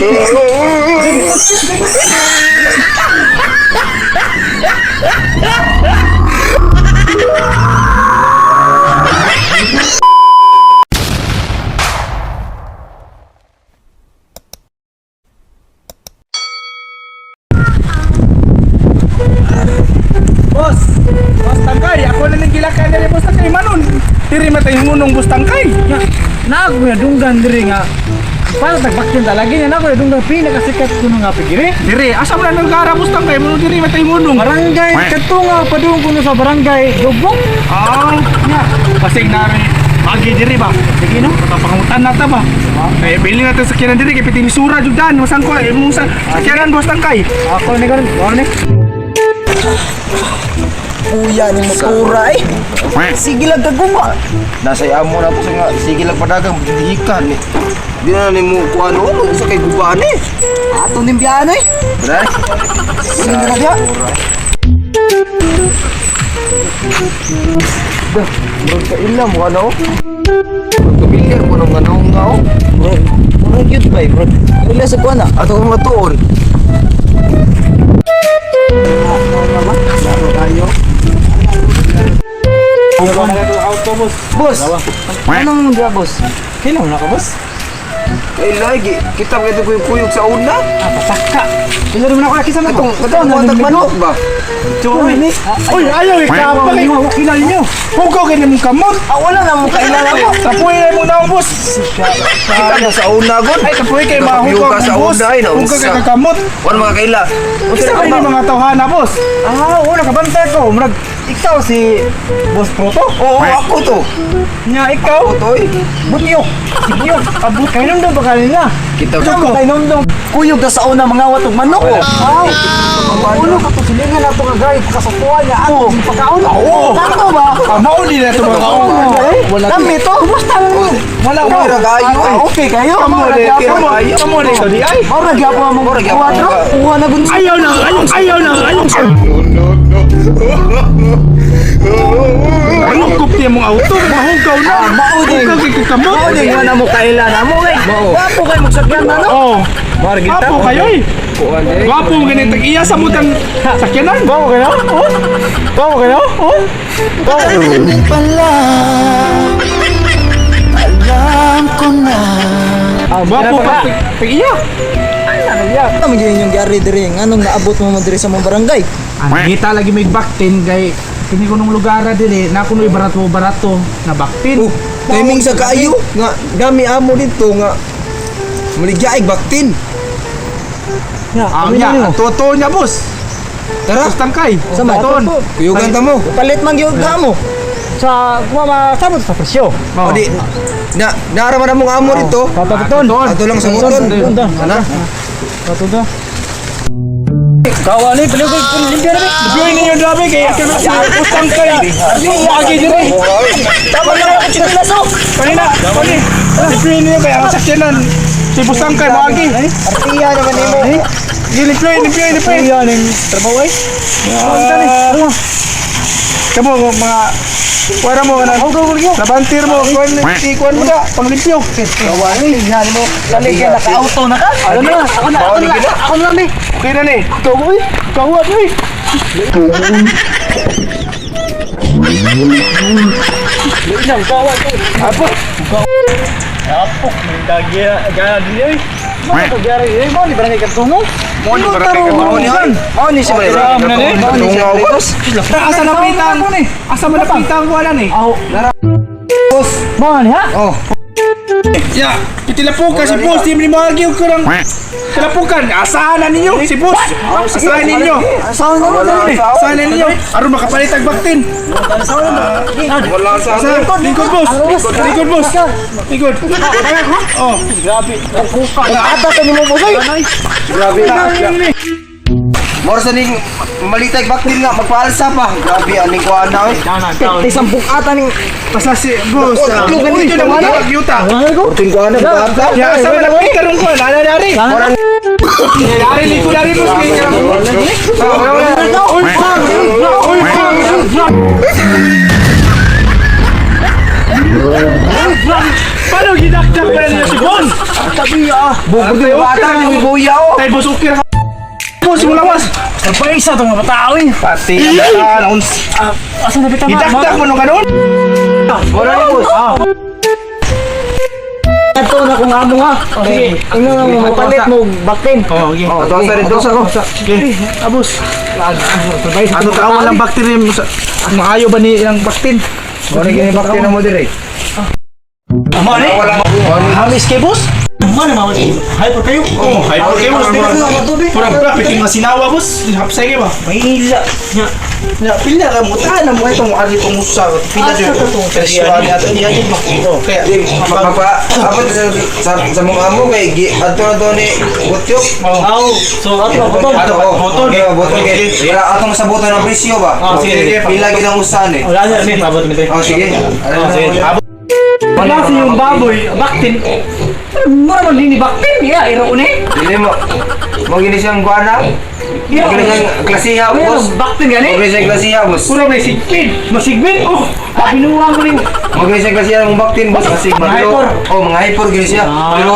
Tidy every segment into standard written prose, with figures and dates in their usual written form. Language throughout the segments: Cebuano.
Boss, Boss Tangkay, ako na ning gilakan diri, Boss Tangkay, manon. Diri matay hunong, Boss Tangkay. Naako na dunggan diri nga. Para tagbaktin talaga niya nako na dunggan pinakasikat kuno nga pigiri. Diri, asa man ang gara, Boss Tangkay, manon diri matay hunong. Barangay kadto nga padung kuno sa barangay Dubong. Ah, Nya, pasig na rin. Magi diri ba? Sige no. Pangutan na ta ba? Kaya bili natin sa sakyanan diri kay piti misura jud dan, masang ko imong sa sakyanan, Boss Tangkay. Ako ni karon, mao ni. Kuya ni motora eh. Sige lang kaguma. Nasa amo na po sa nga sige lang padagang dihikan ni. Di na nimo kuan o sa kay gubaan eh. Ato ning biyaan eh. Brad. Sige na biya. Dah, murag ka ila mo ano? Murag pamilyar ko nung ano nga oh. Murag murag cute ba eh. Murag ila sa kuan ah. Ato kong matuon. Autobus. Boss. Anong diya, boss? Kailan na ka, boss? Eh lagi kita ba ito kuyog sa una? Ah, pasaka. Pila rin ako nakisa na Katong katong kuan tag manok ba? Uy, uy, ayaw eh, kapag eh. Kilala niyo. Hugaw kayo mong kamot. Ah, wala na mo kailangan mo. Kapuy na mong naong, boss. Kita na sa una god. Ay, kapuy kay mahugaw Kapiyuga sa mong boss. una, ay, naunsa. Hugaw kay kakamot. Wala mga kaila. Isa ba yung mga tawhana, boss? Ah, oo, nakabantay ko. Murag ikaw si Boss Proto. Oo, ako to. Nya ikaw. Ako to eh. Bunyok. Si Bunyok. Abot kay nung ba kanina? Kita Ko kay nung Kuyog ta sa una mga watog manok. Ay, ulo ka to silingan na to nga guys kasukuan niya ato pagkaon. Oo. Kato ba? Ah, mauli na ito mga kaon. Wala. Kami to. Kumusta lang ni? Wala Wala ko. kayo eh. Ah, okay kayo. Kamo Mao na, ra kamo, gyapon. kamo na ito di ay. Mao ra gyapon among Mao ra gyapon kuwadro. ka. Kuha na gun. Ayaw na, ayaw, ayaw na, ayaw. Ano kupti mong auto? Mahugaw na. Ah, mao din. Hugaw kay kakamot. Mao din nga na mo kailan amo eh. Wapo kay magsakyan na no. Oh. Gwapo kayo eh. Gwapo mo ganit tag-iya sa mutang sakyanan. Bawo kayo? Oh? Bawo kayo? Oh? Ah, Gwapo pa tag-iya. Ano man gyud yung gyari diri? Nganong naabot mo man diri sa mong barangay? Ang kita lagi may baktin kay kini kunong lugar diri na kunoy barato barato na baktin. Oh, timing sa kaayo nga dami amo dito nga maligya baktin. Nya, Ah, kami na nya, niyo. totoo niya, boss. Tara, Boss Tangkay. Sama. Ton. kuyugan ta mo. Palit man gyud ka mo. Sa kuha masabot sa presyo. O di na naara man among amo dito. Tatatuton. Ato lang sa moton. Ton. Sana. Tatuto. Kawa ni pili ko limpyo na bi. Join ninyo grabe kay si Boss Tangkay. Agi diri. Tama na ako chinelas oh. Kanina, kani. Limpyoin ninyo kay ang sakyanan. Si Boss Tangkay moagi. Artiya naman nimo. Limpyoin, limpyoin, limpyoin. Kuya ning trabaho ay. Ah. Kamo mga kuwara mo na Nabantir mo kuan si kuan mo da panglimpyo. Kawa ni yan mo. Dali kay naka-auto na ka. Ano na? Ako na, ako na. Ako na ni. Okay na ni. Ikaw uy. Ikaw uy. Inang kawa to. Apo. Apok may dagi gana dili ay. Mo to gyari eh mo ni barangay Katungo. Mo ni barangay Mao ni Katungo. Mao ni siya Mao ni Mao ni siya. Boss. Asa napitan? Asa mo napitan ko ana ni? Aw. Boss. Mo ni ha? Oh. Ya, itilapukan si boss, di mo ni ko ng tilapukan. Asahan na ninyo si boss. Asahan ninyo. Asahan na mo dali. Asahan na ninyo. Aron makapalit ang baktin. Wala sa Asahan. Lingkod, boss. Lingkod, boss. Lingkod. Oh, Grabe. Ata sa nimo boss oy. Grabe. Moro sa ning malitay baktin nga magpaalsa pa. Grabe aning kuan na oy. Tisang ata ning basta si boss. Tatlo Uy, ganito na na mo yuta. Kurting kuan na buka. Ya, asa man napitan ron ko. Nana dari. Dari lingkod dari boss. Uy, uy, uy. Paano gidakdak pa niya si Bon? Tabi ah. Bugod yung bata, may buya oh. Tay boss okay ra ka. Boss, mo lawas. Surprise to mga batao eh. Pati ang uns. Asa na bitaw? Gidakdak mo nung kanon? Wala ni boss. Ato na kung amo ha. Sige. Ingon nga mo magpalit mo baktin. Oh, okay. Oh, dosa rin, dosa ko. Okay, abos. Surprise. Ano ka walang bakterya mo sa maayo ba ni ilang baktin? Wala gini bakti na mo dire. Amo ni? Wala mo. Hamis kay boss? Mana mama? Hyper kayo. Oh, hyper kay boss. Purang grabe king masinawa boss. Hapsay kay ba? Mahila. Nya. Ya, pila ka mo tahan mo itong ari itong usa. Pila Asa ka tong presyo ani ato iya jud mo. Kaya Magpa abot sa mga amo kay gi adto na to ni Butyok. Aw, so ato butong. Ato, butong. Okay, butong kay. Wala atong sabutan ng presyo ba? Ah, sige, sige. Pila gid ang usan eh. Wala na ni pabot mi. Oh, sige. Oh, sige. Ano Wala si yung baboy, baktin. Mura man din ni baktin ya, iro ni. Dili mo. Mo gini siyang guana. Iro. Mo gini siyang klasiha, boss. Baktin Mo gani. gini siyang klasiha, boss. Puro may sigpin. Masigpin. Oh, pabinuha ko rin. Mo gini siyang klasiha ng baktin, boss. Kasi Mga hyper. Oh, mga hyper gini siya. Ah, Pero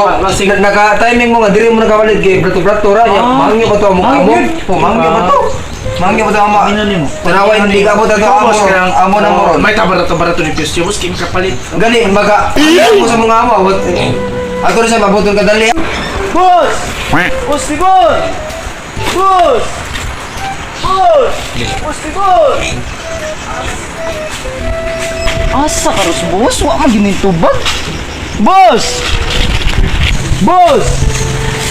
naka-timing mo nga diri mo nakawalit kay brato-brato ra niya. Ah. Mangyo pa to mo amo. Mangyo. Oh, mangyo pa to. Mangyo pa to ama. Tingnan nimo. Tanawa hindi ka abot ato Ikaw, amo. boss, kanang Amo na mo ron. May tabarato-barato ni presyo boss kay makapalit. Gani maga mo sa mga amo abot. Ato rin siya mabuton kadali. Boss! Boss Tibon! Boss! Boss! Boss Tibon! Asa ka ros boss? Wa man gini tubag. Boss! Boss!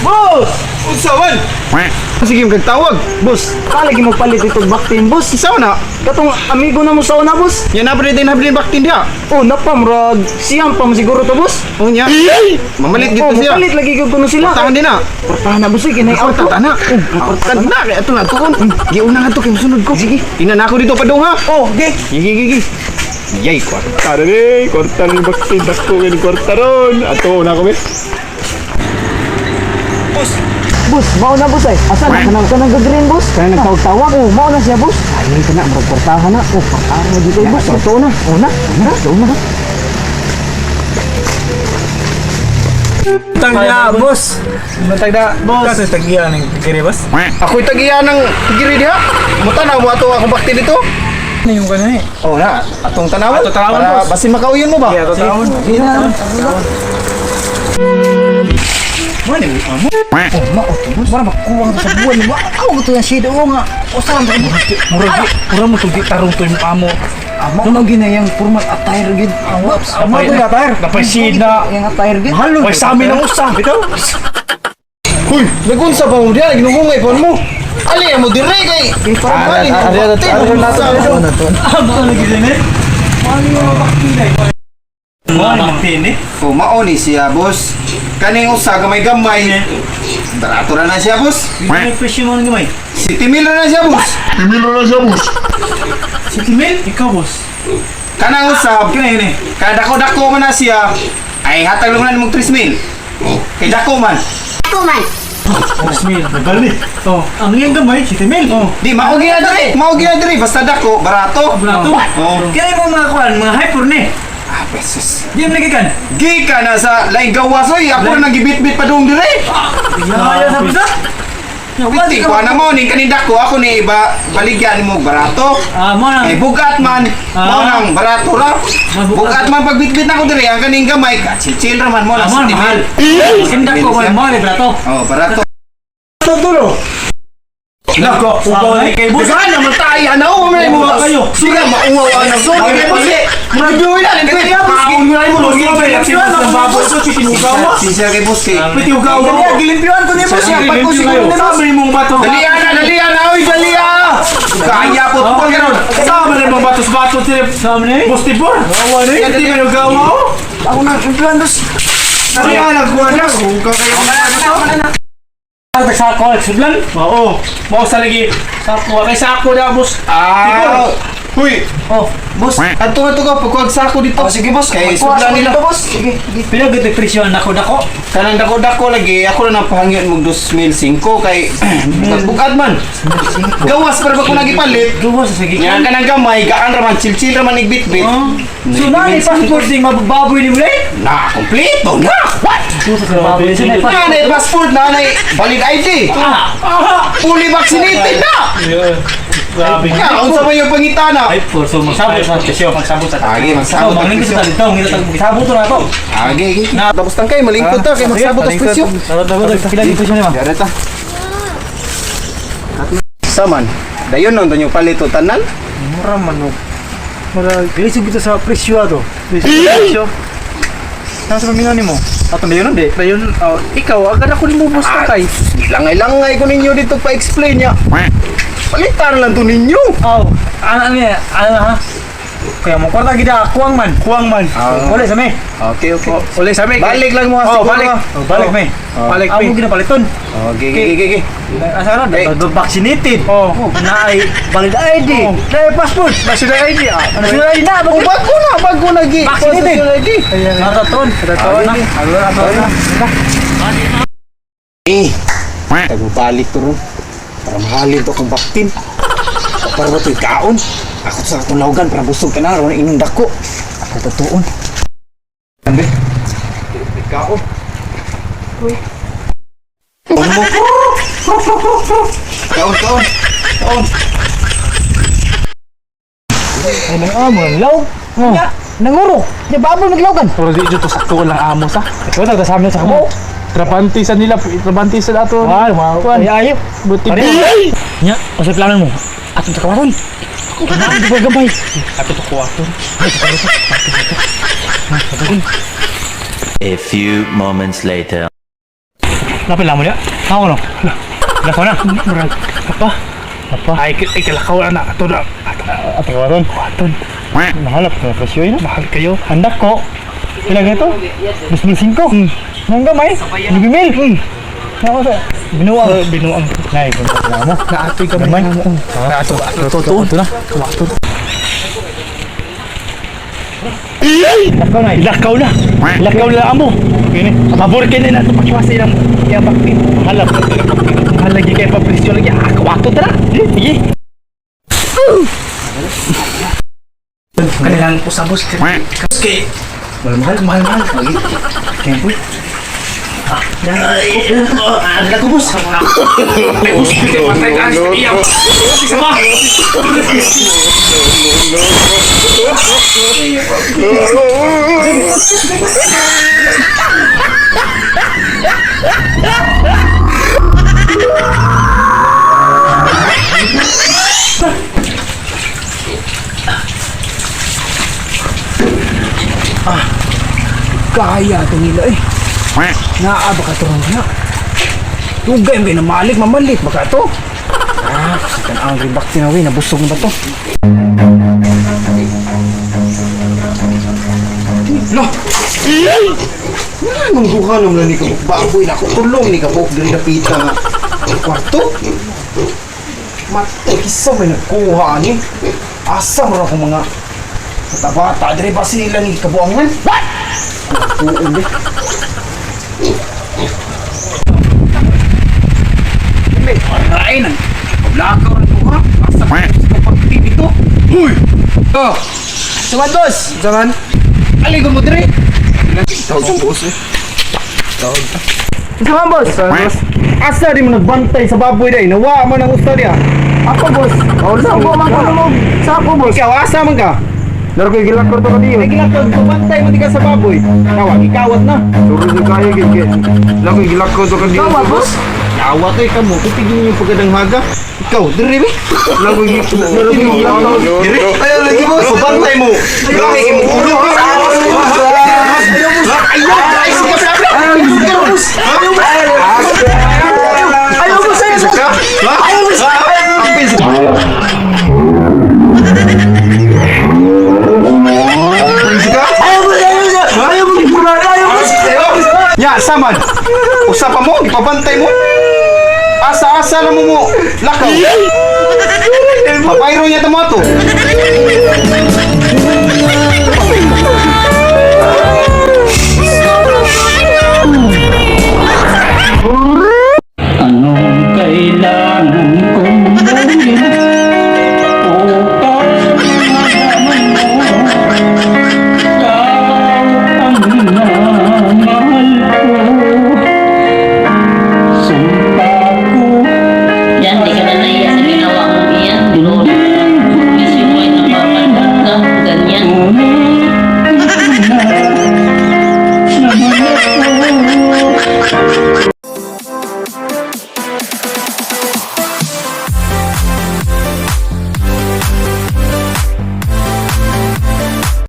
Boss! Unsa man? Sige, magtawag. Boss, palagi magpalit itong baktin boss. Isa na. Katong amigo na mo sa una boss. Yan na din habilin baktin diha. Oh, napamrag siyam pa mo siguro to boss. Oh nya. Mamalit Oh, gito siya. mapalit lagi gyud kuno sila. Tahan din na. Portahan na boss, eh, kinay Ako auto. tata na. Portahan na kay ato na tuon. Giuna nga to kay musunod ko. Sige. Tingnan na ako dito padung ha. Oh, ge. Gigi gigi. Yay, kwarta rin. Kwarta rin baktin. Dako rin kwarta ron. Ato na ko be. Boss, mao na boss ay. Asa na kanang kanang green boss? Kanang nagtawag-tawag. Oh, mao na siya boss. Ay, kana murag portahan na. Oh, portahan na dito boss. Ato na. Oh na. Na, ato na. Tangna, boss! Matagda, boss. Kasi tagiya ng tigiri, boss. Ako'y tagiya ng tigiri diha. Mutanaw mo ato akong bakti dito. Ano yung kanina eh? Oh na, atong tanawan. Ato tanawan, Para boss. basin makauyon mo ba? Yeah, ato tanawan. Sige na. Ano yung amo? Oh, mao to boss. Mura makuwang to sa buwan. Wa aw to yung shade oh nga. Usa lang to. Murag, murag mo tugi tarong to yung amo. Amo na ginayang formal attire gid. Amo Amo to attire. Napay-shade na. Yang attire gid. May sa amin ang usa. Bitaw. Huy, nagunsa pa mo diha, ginuhungay pa mo. Ali mo dire kay. Parang mali ni bakti. Amo na lagi din eh. Ano yung bakti na eh? Ano bakti ni? Oh, mao ni siya, boss. Kaning usa gamay-gamay. Barato ra na siya, boss. May presyo mo ng gamay. Si Timil ra na siya, boss. Si Timil? Ikaw, boss. Kanang usab, Kini, kini. kada dako man na siya. Ay hatag lang na nimog 3 mil. Kay dako man. 3 mil. Nagali. Oh, ang iyang gamay, si Timil. Oh. Di mao gyud na diri, mao gyud na diri basta dako, barato. Barato. Oh. Kaya mo mga kuan, mga hyper ni. Ah, pesos. Di mo lagi kan? Gi ka na sa laing gawas oy, ako ra nagibitbit pa dong diri. Ya, sa pusa. Piti ko na mo ning kaning dako ako ni iba baligyan mo barato. Ah, mo na. Kay bugat man, mao nang barato ra. Mabugat. Bugat man pagbitbit nako diri ang kaning gamay ka chill ra man mo Ah, na mo sa na Timil. mahal. Sindak ko mo ni brato. Oh, barato. Tulo. Nako, ugaw ni kay boss. Daghan naman tayo, ano mo mo kayo. Sura maungaw ang sura kay boss. Magibuwi na rin kay boss. Kaon mo mo Si siya kay boss kay. Piti ugaw mo. Gilimpyuan ko ni boss ya. Pag ko siguro ni boss. Sabi mong bato. Dali ana, dali ana, oy, dali ah. Kaya po ko karon. Sabi rin mong batos bato trip. Sabi ni? Boss Tibor. Hindi ka nagawa mo. Ako na limpian boss. Dali ana kuha na. Huwag kayo. Sako, sudlan. Oo. Mao sa lagi. Sako kay sako na boss. Ah, Huy! Oh, Boss, ato nga to ka, pagkuhag sako dito. Oh, sige boss, Kay magkuha sudla sa nila. nila boss. Sige. pila gud presyo ang dako-dako. Kanang dako-dako lagi, ako na napahangyon mong 2,005 kay bugad man. Gawas pero ba ko nagipalit? Gawas sige. Nga kanang gamay, gaan raman, chill-chill raman igbitbit. Oh. So na ni passport ding mababoy ni muli. Na, kompleto na! What? Baboy sa Na, na passport na, na valid ID. Ah! Fully vaccinated na! Grabe. Nga, unsa man yung pangitana? Ay, for so magsabot sa presyo, magsabot sa. Agi, magsabot So, sa manglingkod presyo. sa dito, ngita tag magsabot na to. Agi, agi. Tapos tangkay, malingkod ta, kay magsabot ang presyo. Pila yung presyo nima? Yara ta. Saman, dayon nun, tanyo palito tanan. Mura man no. Mura, dili kita sa presyo ato. Presyo. Nasa paminaw nimo? Ato dayon di. Dayon, oh, ikaw, agad ako nimo boss kay. Langay-langay ko ninyo dito pa-explain niya. Palitan lang to ninyo. Oh, ano niya? Ano ha? Kaya mo kwarta gid kuwang man. Kuwang man. Wala sa me. Okay, okay. Uli sa amin. Balik lang mo Oh, balik. Oh, balik me. Balik Amo me. ginapaliton. Okay, okay, okay, okay. Asa ka na? Hey. Vaccinated. Oh. Na ay valid ID. Oh. Na ay passport. National ID ah. National ID na. Oh, bago na, bago na gi. Vaccinated. National ID. Nataton. Nataton. na. Ano na? Eh, tagbalik to ron. Para mahalin to akong baktin. Para ba to'y kaon? Ako sa atong laugan para busog ka na. Ron inong dako. Ako tatuon. Ambe. Kaon. Kaon mo. Kaon, kaon. Kaon. Ay nang amo ang law. Ya, nanguro. Ya baboy maglawgan. Pero di dito sakto lang amo sa. Ikaw nagkasama sa kamo. Trabante sa nila, trabante sa ato. Wow, wow. Ay ayo. Buti. Nya, usa plano mo. Ato sa kawaron. Ako na di ba gamay. Ato to ko ato. A few moments later. Lapit lang mo niya. Ako no. Lakaw na. Murag apa? Apa? Ay, ay kalakaw na ato na. Ato Ato kawaron. aton. Mahalap na presyo yun. Mahal kayo. Handak ko. Pila ganito? 2005. Nang gamay. 9,000. Ako sa binuang. Binuang. Nay, kung na mo. Naatoy kami. Gamay. Naato. Ato to. Ito na. Ato. Lakaw na. Lakaw na. Lakaw na amo. Kini. Pabor kini na ito pakiwasa ilang iya baktin. Mahal mahal lagi kay papresyo lagi. Ah, kawato tara. Sige. Kanilang usabos kay mahal mahal mahal mahal. Kempoy. Ang ko boss. Ay boss, patay ka sa iya. Sama. Kaya ito nila eh. Naa baka ito na. Tugay mo na malik, mamalik baka to. Ah, kasi ang ribak tinawi, nabusog na ba to? Lo. Wala nang duha naman ni kabuk baboy na ako tulong ni kabuk diri napita nga kwarto. Matay kisa may nagkuha ni. Asa mo akong mga bata-bata diri ba sila ni kabuangan? What? Tuon di. Ay nang pablakaw ng duha. Asa ko sa pagtib ito? Huy! Oh! Saman boss. Saman? Aligo mo diri. Tawag ang boss eh. Tawag. Saman boss. Boss. Asa di mo nagbantay sa baboy day? Nawa man ang usta diya. Ako boss. Sako man ko mo. Sako boss. Ikaw asa man ka? Laro koy gilakor to kadiyo. Ay gilakod ko bantay mo di ka sa baboy. Nawa gikawat na. Sorry sa kaya gid kay. Laro koy gilakor to kadiyo. Kawa boss. Nawa kay kamo titignan yung pagkadang haga. Ikaw diri bi. Laro koy gilakor. Diri. Ayo lagi boss. Bantay mo. Grabe imong ulo. Ayaw, ay sige sabi. Ayaw boss. Ayaw boss. Ayaw boss. Ayaw boss. Apil sa Ayaw boss. Ayaw boss. Ayaw boss. Ayaw boss. Ya, saman. Usa pa mo, gipabantay mo. Asa-asa na mo mo. Lakaw. Papayro niya tamo ato.